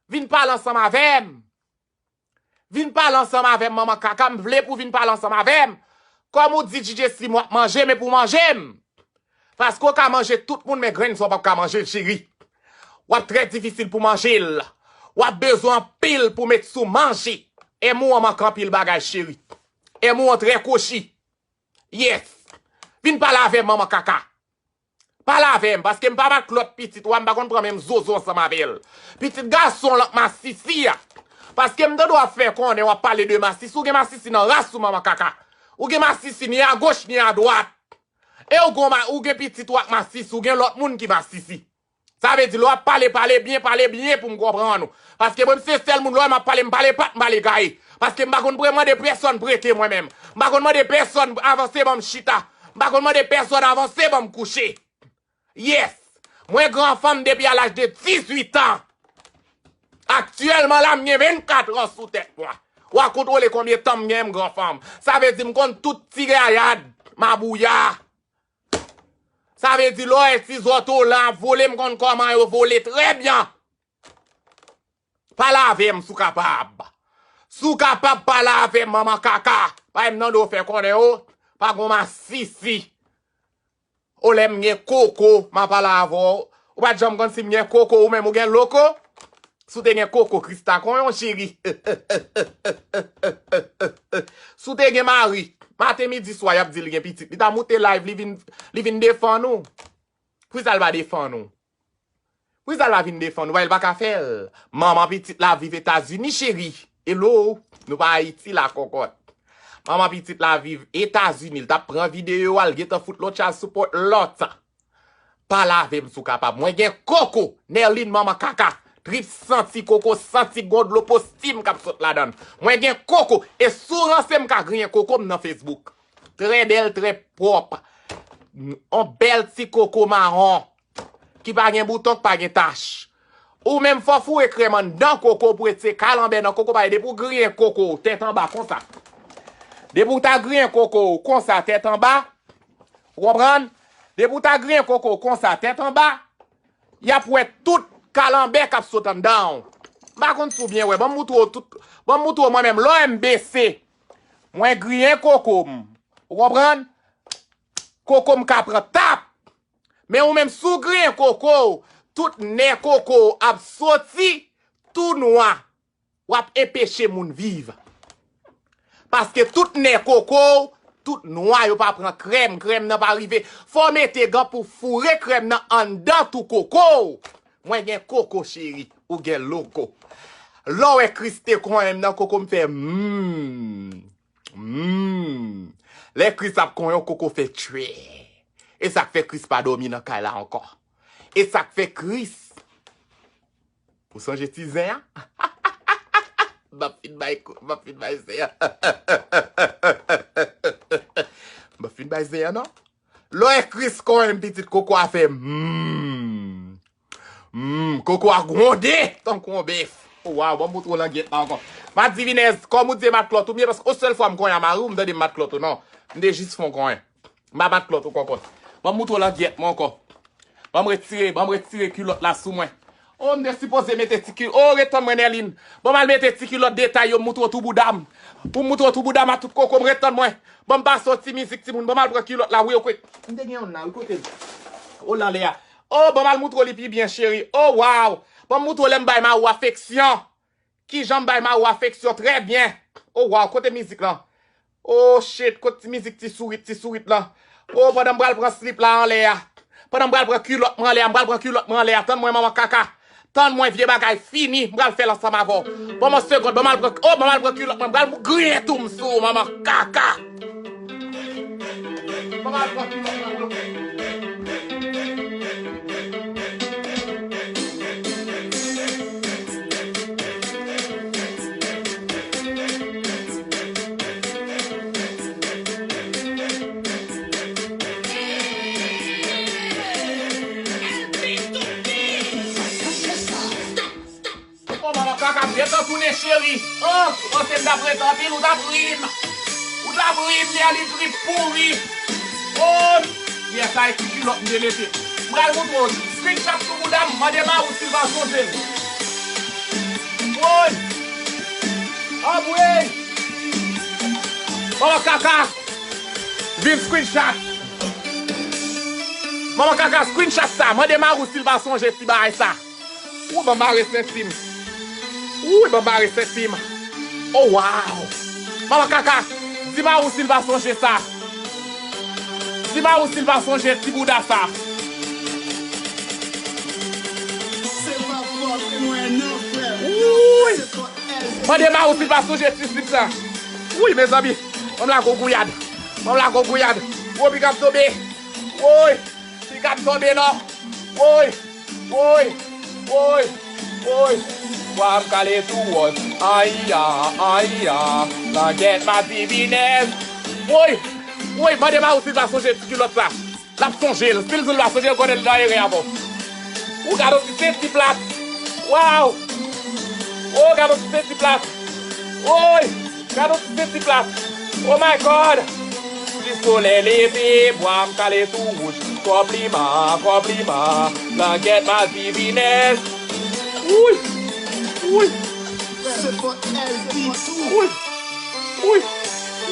vin pale ansanm avè m. Vin pale ansanm avè m, manman kaka, m vle pou w vin pale ansanm avè m. Kòm ou di D J Slim w ap manje m, e pou w manje m. Paske w ka manje tout moun, men grenn sa w p ap ka manje l, cheri. W ap trè difisil pou manje l. W ap bezwen anpil pou met sou manje. M ou an manke anpil bagay, cheri. M ou an trè kochi. Yes. Vin pale avè m, manman kaka. Pale avè m, paske m pa bat lòt pitit ou a, m pa konn pran menm zozo ansanm avè l. Pitit gason lan k masisi a. Paske m tande w ap fè konnen w ap pale de masisi, ou gen masisi nan ras ou, manman kaka. Ou gen masisi ni agoch ni adwat. E ou gon ma-, ou gen pitit ou ak masisi, ou gen lòt moun ki masisi. Sa vle di, lè w ap pale, pale byen, pale byen pou m konprann ou. Paske mwen, m se sèl moun, lè w wè m ap pale, m pale pat, m pale gaye. Paske m pa konn pre-, mande pèsonn prete mwen menm. M pa konn mande pèsonn avanse ban m chita. M pa konn mande pèsonn avanse ban m kouche. Yes! Mwen gran fanm depi a laj de dizuit an. Aktyèlman la, m gen vennkat an sou tèt mwen. W a kontwole konbyen tan m gen, m gran fanm. Sa vle di m konn tout ti gayad, mabouya. Sa vle di lè w wè ti zòtolan ap vole, m konn kòman yo vole trè byen. Pale avè m si w kapab. Si w kapab, pale avè m, manman kaka. Paske m tande w fè konnen w pa gon masisi. O lè m gen koko, m a pale avè w. Ou pa t janm konn si m gen koko, ou menm ou gen loko? Si w te gen koko, Krista, konyen w cheri. Si w te gen mari, Maten, midi, swa, y ap di l gen pitit. Li ta moute live, li vin, li vin defann ou. Pou sa l pa defann ou. Pou sa l pa vin defann ou, paske l pa ka fè l. Manman pitit la viv Etazini, cheri. Hello, nou pa Ayiti la, kòkòt. Manman pitit la viv Etazini, l t ap pran videyo a, l gentan fout lòt chal sou pòt lòt. Pale avè m si w kapab. Mwen gen koko, Nerline manman kaka, trip santi koko, santi gon dlo postim k ap sot ladan l. Mwen gen koko, e si w ranse m ka griyen koko m nan Facebook. Trè bèl, trè pwòp. On bèl ti koko mawon, ki pa gen bouton, ki pa gen tach. Ou menm fò foure krèm anndan koko pou retire kalanbè nan koko, paske depi w griyen koko, tèt anba konsa. Depi w ta griyen koko w konsa, tèt anba, ou konprann? Depi w ta griyen koko w konsa, tèt anba, y ap wè tout kalanbè k ap sot anndan w. M pa konn si w byen wè, ban m moutre w tout, ban m moutre w mwen menm, lè w wè m bese, mwen griyen koko m. Ou konprann? Koko m ka pran tap. Men ou menm, si w griyen koko w, tout nè koko w ap soti tou nwa. W ap enpeche moun viv. Paske tout nè koko w, tout nwa, yo pa pran krèm, krèm nan pa rive. Fò w mete gan pou foure krèm nan anndan tou koko w. Mwen gen koko, cheri, ou gen loko. Lè w wè Kris te konyen m nan koko, m fè, hmm. Hmm. Lè Kris ap konyen w, koko fè tchwè. E sa k fè Kris pa dòmi nan kay la ankò. E sa k fè Kris. Ou sonje ti zen an? M ap fin bay kou, m ap fin bay zen an. M ap fin bay zen an, non? Lè Kris konyen m, pitit, koko a fè, hmm. Hmm, koko a gwonde tankou yon bèf. O, waw, ban m moutre w langyèt la ankò. Madivinèz, kòm ou di e matklòt ou m ye, paske yon sèl fwa m konyen a mari w, m tande m matklòt ou, non. M te jis fè w konyen. M pa matklòt ou, kòkòt. Ban m moutre w langyèt mwen ankò. Ban m retire, ban m retire kilòt la sou mwen. O, m te sipoze mete ti kilòt. O, ret tann mwen, Nerline. Ban m al mete ti kilòt detay yo, m moutre w tou bouda m. Pou m moutre w tou bouda m a tout koko m, ret tann mwen. Ban m pase w ti mizik, timoun. Ban m al pran kilòt la, wi, ok. M te gen youn la, wi, kote l? O, l anlè a. O, ban m al moutre w li pi byen, cheri. O, waw. Ban m moutre w lè m bay mari w afeksyon. Kijan m bay mari w afeksyon trè byen. O, waw, kote mizik lan? O, shit, kote ti mizik ti sourit, ti sourit lan? O, pandan m pral pran slip la anlè a. Pandan m pral pran kilòt mwen anlè a, m pral pran kilòt mwen anlè a. Tann mwen, manman kaka. Tann mwen, vye bagay fini, m pral fè l ansanm avè w. Ban m yon segonn, ban m al pran, o, ban m al pran kilòt mwen, m pral griyen tou m sou ou, manman kaka. Ban m al pran kilòt mwen, bro. O, manman kaka, gentan tounen, cheri. O, panse m t ap ret anpil, ou t ap ri m. Ou t ap ri m, Nerline trip pouri. O, yè sa e ti kilòt m te mete. M pral moutre w. Screenshot sou bouda m, mande mari w si l pa sonje l. Woy! Anmwey! Manman kaka! Viv screenshot! Manman kaka, screenshot sa, mande mari w si l pa sonje ti bagay sa. Ou ban m mare senti m. Ou ban m mare senti m. O, waw. Manman kaka, di mari w si l pa sonje sa. Di mari w si l pa sonje ti bouda sa. Se pa fòt mwen non, frè. Woy. Se fòt L V. Mande mari w si l pa sonje ti slip sa. Woy, mezanmi. Ban m lage w gouyad. Ban m lage w gouyad. Woy, piga m tonbe. Woy. Piga m tonbe non. Woy, woy, woy, woy. Bwa m kale tou wòch. Aya, aya. Langèt madivinèz. Woy, woy, mande mari w si l pa sonje ti kilòt sa. L ap sonje l. Si l di l pa sonje l, konnen l nan erè avè w. Ou gade yon ti senti plat. Waw. O, gade yon ti senti plat. Woy. Gade yon ti senti plat. Oh my God! Jis solèy leve, bwa m kale tou wouj. Kòpliman, kòpliman, langèt madivinèz. Woy! Woy! Se fòt L V tou. Woy! Woy!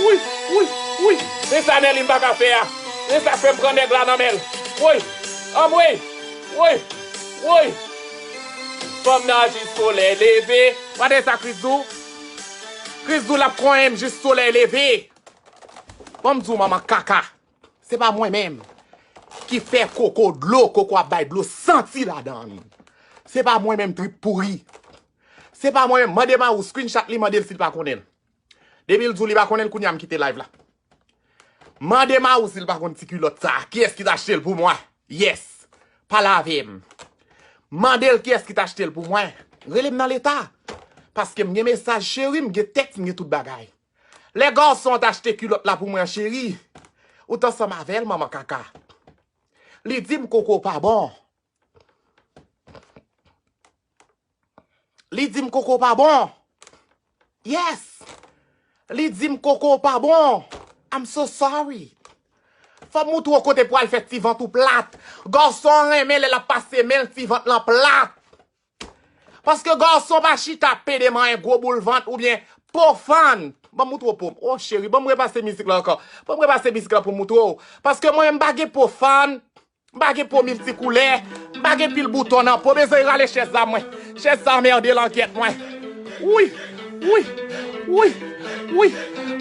Woy! Woy! Woy! Men sa Nerline pa ka fè a. Men sa k fè m pran nèg la nan men l. Woy! Anmwey! Woy! Woy! Fanm nan jis solèy leve. Gade sa Kris di w. Kris di w l ap konyen m jis solèy leve. Ban m di w manman kaka. Se pa mwen menm ki fè koko dlo, koko ap bay dlo santi ladan l. Se pa mwen menm trip pouri. Se pa mwen menm. Mande Mawu screenshot li, mande l si l pa konnen l. Depi l di w li pa konnen l, kounye a m kite live la. Mande Mawu si l pa konn ti kilòt sa. Kiyès ki t achte l pou mwen? Yes. Pale avè m. Mande l kiyès ki t achte l pou mwen. Rele m nan leta. Paske m gen mesaj cheri, m gen tèks, m gen tout bagay. Lè gason an t achte kilòt la pou mwen cheri, ou t ansanm avè l manman kaka. Li di m koko pa bon. Li di m koko pa bon. Yes. Li di m koko pa bon. I'm so sorry. Fò m moutre w kote pou al fè ti vant ou plat. Gason an renmen lè l ap pase men l ti vant lan plat. Paske gason pa chita ap pede manyen gwo boul vant oubyen po fann. Ban m moutre w po m. Oh cheri, ban m repase mizik la ankò. Ban m repase mizik la pou m moutre w. Paske mwen menm m pa gen po fann. M pa gen po miltikoulè. M pa gen pil bouton nan po. Bezwen rale chèz la mwen. Chèz sa anmède langyèt mwen. Wi, wi, wi, wi.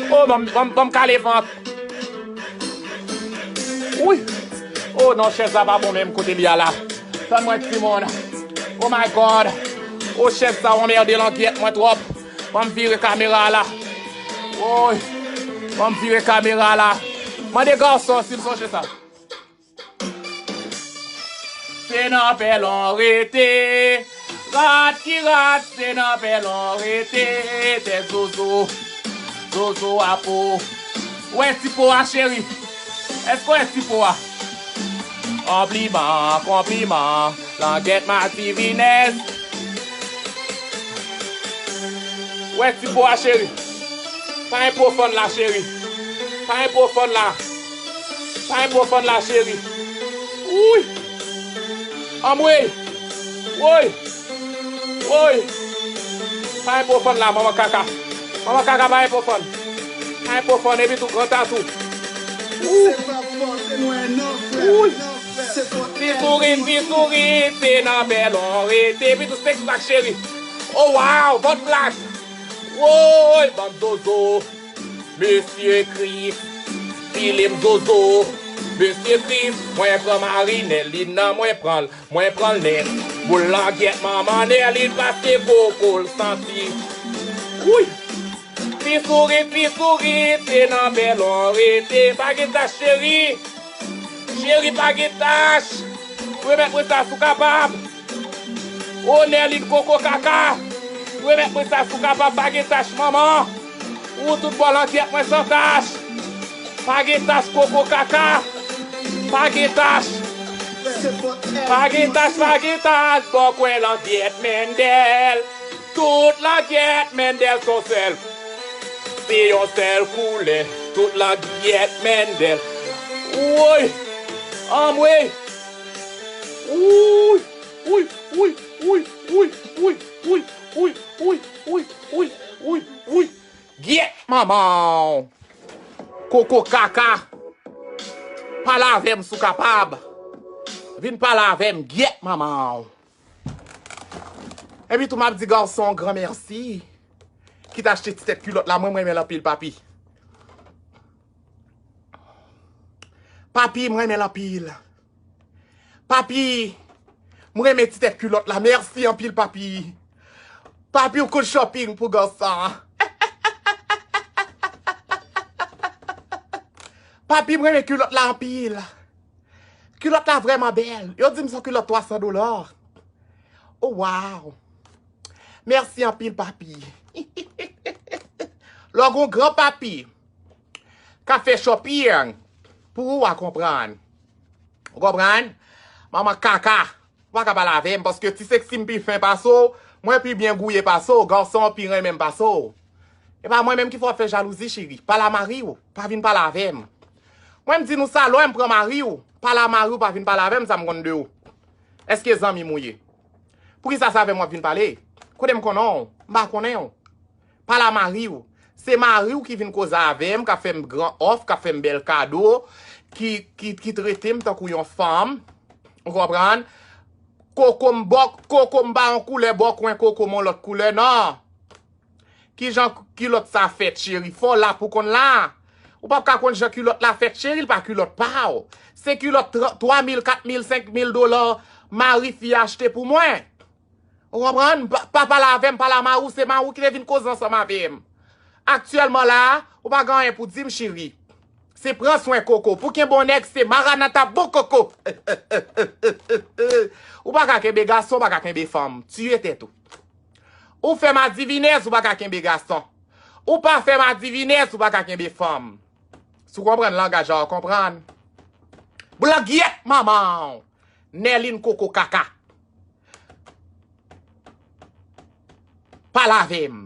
Oh, ban m, ban m, ban m kale vant. Wi. Oh non, chèz la pa bon menm kote li a la. Tann mwen timoun. Oh my God. Oh, chèz sa anmède langyèt mwen twòp. Ban m vire kamera la. Woy. Ban m vire kamera la. Mande gason si l sonje sa. Se nan pèlon rete. Rat ki rat, se nan pèlon rete. Tèt zozo. Zozo a po. Ou wè ti po a, cheri? Èske w wè ti po a? Konpliman, konpliman. Langèt mativinèz. Ou wè ti po a, cheri? Pa gen po fann la, cheri. Pa gen po fann la. Pa gen po fann la, cheri. Woy! Anmwey! Woy! Woy! Pa gen po fann la, manman kaka. Manman kaka, pa gen po fann. Pa gen po fann, epi tou gran tatou. Ou! Woy! Fi sourit, fi sourit, se nan pèlon rete. Epi tou, sèks la, cheri. Oh, wow! Vant plat! Woy! Bann zozo! Mesye Kris, file m zozo. Mesye Kris, mwen pran marinèl li nan, mwen pran l, mwen pran l nèt. Boul langyèt manman Nèlin pase koko l santi. Woy! Fi sourit, fi sourit, se nan pèlon rete. Pa gen tach, cheri. Cheri, pa gen tach. Remèt mwen sa si w kapab. O Nèlin koko kaka. Remèt mwen sa si w kapab, pa gen tach manman. Ou tout bò langyèt mwen san tach. Pa gen tach koko kaka. Pa gen tach. Pa gen tach, pa gen tach. Bò kwen langyèt Mendèl. Tout langyèt Mendèl se yon sèl. Se yon sèl koulè. Tout langyèt Mendèl. Woy! Anmwey! Woy! Woy! Woy! Woy! Gyèt manman w! Koko kaka! Pale avè m si w kapab! Vin pale avè m, gyèt manman w! Epi tou m ap di gason an gran mèsi ki t achte ti tèt kilòt la, mwen, m renmen l anpil, papi. Papi, m renmen l anpil. Papi, m renmen ti tèt kilòt la. Mèsi anpil, papi. Papi, ou konn shopping pou gason an. Papi, m renmen kilòt la anpil. Kilòt la vrèman bèl. Yo di m se yon kilòt twa san dola. Oh, wow. Mèsi anpil, papi. Lè w gen yon gran papi k ap fè shopping pou ou, w a konprann. Ou konprann? Manman kaka. Ou pa ka pale avè m, paske ti seksi m pi fen pase w, mwen pi byen gouye pase w, gason an pi renmen m pase w. E pa mwen menm ki fè w ap fè jalouzi, cheri. Pale a mari w, pa vin pale avè m. Mwen, m di nou sa, lè w wè m pran mari w, pale a mari w, pa vin pale avè m, sa m konn de ou. Èske zanmi m ou ye? Poukisa se avè m w ap vin pale? Kote m konnen w? M pa konnen w. Pale a mari w. Se mari w ki vin koze avè m, k ap fè m gran òf, k ap fè m bèl kado, ki, ki, ki trete m tankou yon fanm. Ou konprann? Koko m bò, koko m pa yon koulè, bò kwen koko m yon lòt koulè, non. Kijan kilòt sa fèt, cheri? Fò w la pou konn la. Ou p ap ka konn jan kilòt la fèt, cheri, l pa kilòt pa w. Se kilòt twa mil, kat mil, senk mil dola mari fi a achte pou mwen. Ou konprann? Pa, pa pale avè m, pale a mari w, se mari w ki te vin koze ansanm avè m. Aktyèlman la a, ou pa gen anyen pou di m, cheri. Se pran swen koko. Pou kenbe yon nèg, se Maranata bon koko. Ou pa ka kenbe gason, ou pa ka kenbe fanm. Tiye tèt ou. Ou fè madivinèz, ou pa ka kenbe gason. Ou pa fè madivinèz, ou pa ka kenbe fanm. Si w konprann langaj la, w konprann. Blangyèt manman w. Nèlin koko kaka. Pale avè m.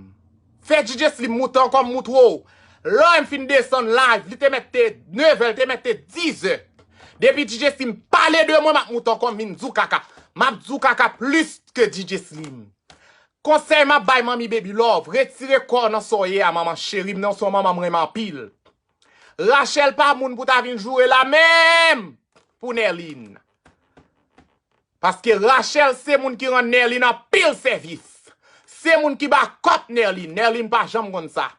Fè D J Slim moute ankò, m moutre w. Lè m fin desann live, li te mèt te nevè, li te mèt te dizè. Depi D J Slim pale de mwen, m ap moute ankò, m vin di w kaka. M ap di w kaka plis ke D J Slim. Konsèy m ap bay manmi Baby Love, retire kò w nan sa w ye a, manman cheri m nan, w se yon manman m renmen anpil. Rachel pa moun pou ta vin joure la menm pou Nèlin. Paske Rachel se moun ki rann Nèlin anpil sèvis. Se moun ki ba kòb Nèlin. Nèlin pa janm konn sa.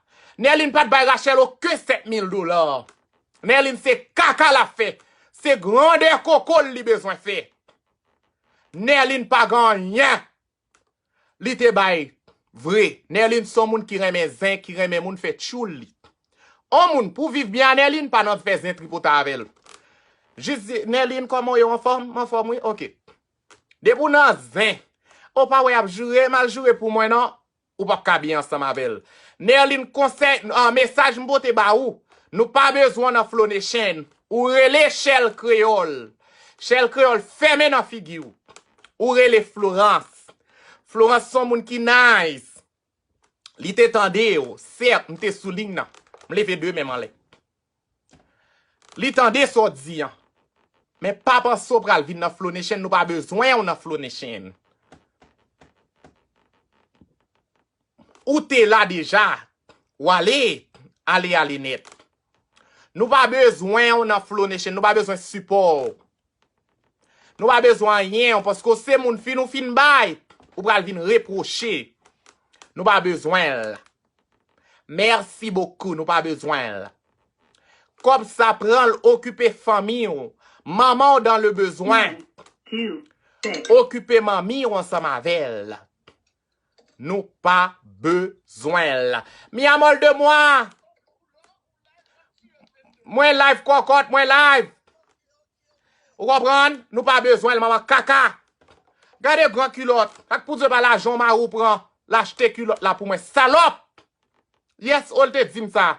Nèlin pa t bay Rachel okenn sèt mil dola. Nèlin se kaka l ap fè. Se grandè koko l li bezwen fè. Nèlin pa gen anyen li te bay vre. Nèlin se yon moun ki renmen zen, ki renmen moun fè tchoul li. On moun pou viv byen a Nèlin pa nan fè zen tripotay avè l. Jis di, Nèlin, kòman w ye? W anfòm? M anfòm, wi. Oke. Depi w nan zen, ou pa wè y ap joure, m al joure pou mwen, non. Ou p ap ka byen ansanm avè l. Nèlin, konsèy, ah, mesaj m pote ba ou. Nou pa bezwen w nan Flow Nation. Ou rele Shell Kreyòl. Shell Kreyòl fèmen nan figi w. Ou rele Florence. Florence se yon moun ki nice. Li te tande w. Sèt, m te sou liy nan. M leve de men m anlè. Li tande sa w di an. Men pa panse w pral vin nan Flow Nation, nou pa bezwen w nan Flow Nation. Ou te la deja. W ale, ale, ale nèt. Nou pa bezwen w nan Flow Nation, nou pa bezwen sipò w. Nou pa bezwen anyen w, paske w se moun fin ou fin bay, ou pral vin repwoche. Nou pa bezwen l. Merci beaucoup, nou pa bezwen l. Kòb sa pran l okipe fanmi w. Manman w dans le besoin. Okipe manmi w ansanm avè l. Nou pa bezwen l. Mi amor de moi. Mwen live kòkòt, mwen live. Ou konprann? Nou pa bezwen l, manman kaka. Gade gran kilòt. Ak pou Dye pa lajan w mari w pran, l achte kilòt la pou mwen. Salòp! Yes, o l te di m sa.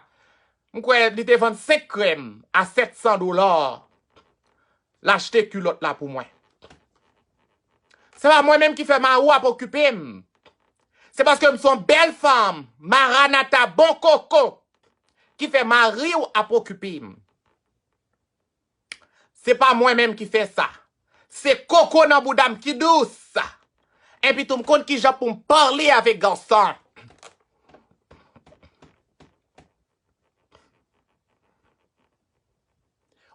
M kwè li te vann senk krèm a sèt san dola. L achte kilòt la pou mwen. Se pa mwen menm ki fè mari w ap okipe m. Se paske m se yon bèl fanm, Maranata bon koko, ki fè mari w ap okipe m. Se pa mwen menm ki fè sa. Se koko nan bouda m ki dous. Epi tou m konn kijan pou m pale avèk gason.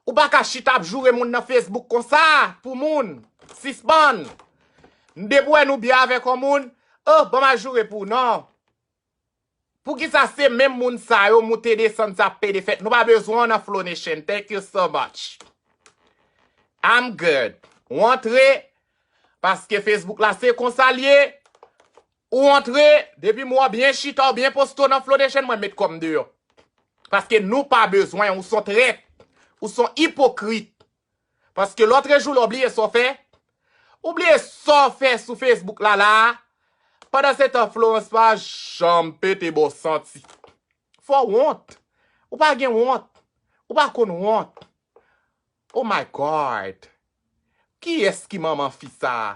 Ou pa ka chita ap joure moun nan Facebook konsa, pou moun. Sispann. Depi w wè nou byen avèk yon moun, oh, ban m al joure pou ou. Non. Poukisa se menm moun sa yo moute desann sa pede fèt? Nou pa bezwen w nan Flow Nation. Thank you so much. I'm good. Ou antre, paske Facebook la se konsa l ye. Ou antre, depi m wè w byen chita, w byen poste w nan Flow Nation, mwen met kò m deyò. Paske nou pa bezwen w, ou s on trèt, ou s on ipokrit. Paske lòtrejou la w bliye sa w fè. Ou bliye sa w fè sou Facebook la la. Pandansetan Florence pa janm pete ba w santi. Fò w wont. Ou pa gen wont. Ou pa konn wont. Oh my God. Kiyès ki manman fi sa a?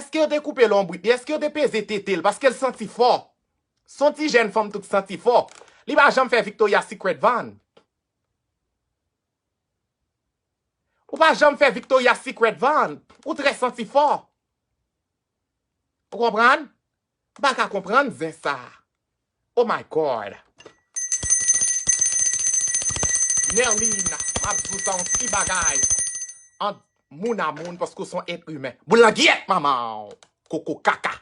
Èske yo te koupe lonbrit li? Èske yo te peze tete l? Paske l santi fò. S on ti jèn fanm tout santi fò. Li pa janm fè Victoria's Secret vann. Ou pa janm fè Victoria's Secret vann. Ou trè santi fò. Ou konprann? M pa ka konprann zen sa. Oh my God. Nerline, m ap di w sa yon ti bagay. Ant moun a moun, paske w s on èt imen. Boulangyèt manman w. Koko kaka.